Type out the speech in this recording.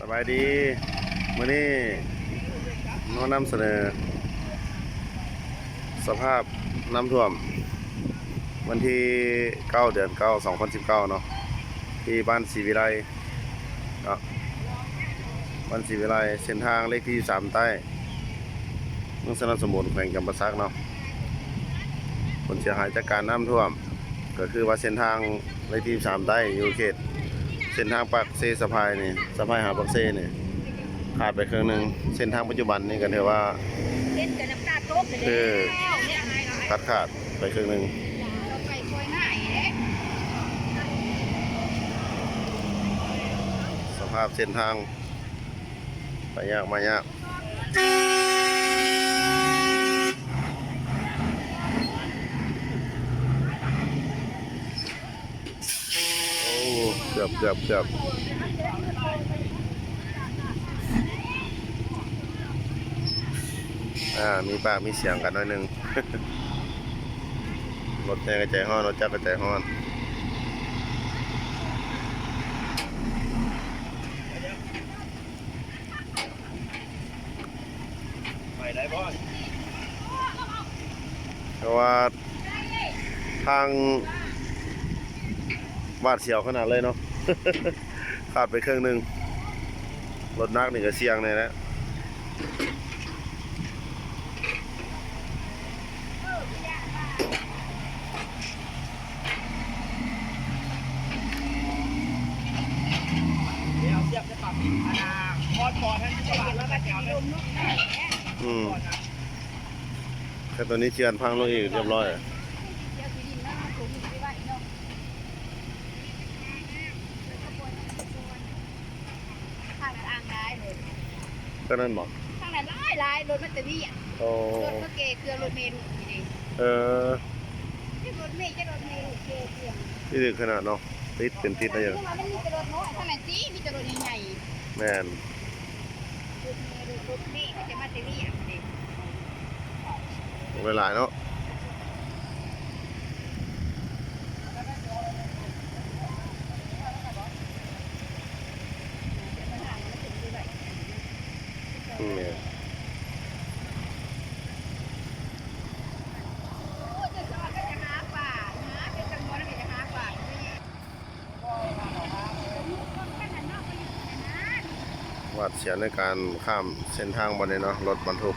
ສະບາຍດີ ມື້ນີ້ມານຳສະເໜີສະພາບນ້ຳຖ້ວມ ວັນທີເກົ້າ ເດືອນເກົ້າ ສອງພັນສິບເກົ້າເນາະ ທີ່ບ້ານສີວິໄລເນາະ ບ້ານສີວິໄລ ເສັ້ນທາງເລກທີສິບສາມໃຕ້ ເມືອງຊະນະສົມບູນ ແຂວງຈຳປາສັກເນາະ ຜົນເສຍຫາຍຈາກການນ້ຳຖ້ວມ ກໍຄືວ່າເສັ້ນທາງເລກທີສິບສາມໃຕ້ ຢູ່ເຂດເສັ້ນທາງປາກເຊສະພາຍນີ້ ສະພາຍຫາປາກເຊນີ້ ຂາດໄປເຄິ່ງໜຶ່ງ ເສັ້ນທາງປັດຈຸບັນນີ້ກໍຖືວ່າ ເຮັດກັນນ້ຳຕາຕົກເດ້ ຄື ແລ້ວ ຂາດຂາດໄປເຄິ່ງໜຶ່ງ ສະພາບເສັ້ນທາງ ໄປຍາກມາຍາກ ໂອ້ ເກືອບ ເກືອບ ເກືອບ ອ່າ ມີປາກມີສຽງກັນໜ້ອຍໜຶ່ງ ລົດໃຫຍ່ກໍໃຈຮ້ອນ ລົດຈັກກໍໃຈຮ້ອນ. ໄປໄດ້ບໍ່? ເພາະວ່າທາງຫວາດສຽວຂະໜາດເລີຍເນາະ ຂາດໄປເຄິ່ງໜຶ່ງ ລົດໜັກນີ້ກໍສ່ຽງແດ່ແຫຼະ. ອືມ ແຕ່ຕອນນີ້ເຈື່ອນພັງລົງອີກຮຽບຮ້ອຍ. ທາງນັ້ນອ່າງຫຼາຍລົດ ທາງນັ້ນບໍ່? ທາງນັ້ນຫຼາຍໆ ລົດມາແຕ່ວຽກ ໂອ້ ລົດມາແກ່ເຄື່ອງ ລົດເມລຸກນີ້ເດ້ ເອີ ຈັກລົດເມ ຈັກລົດເມລຸກແກ່ເຄື່ອງ ຕິດຂະໜາດເນາະ ຕິດເປັນຕິດໄດ້ຫຍັງ ມັນມີແຕ່ລົດນ້ອຍ ທາງນັ້ນຕິ ມີແຕ່ລົດໃຫຍ່ໆ ແມ່ນ ລົດເມລຸກ ລົດເມກໍຈະມາແຕ່ວຽກເດ້. ຫຼາຍໆເນາະ ອືມ ແມ່ນ ຫວາດສຽວໃນການຂ້າມເສັ້ນທາງບ່ອນນີ້ເນາະ ລົດບັນທຸກ.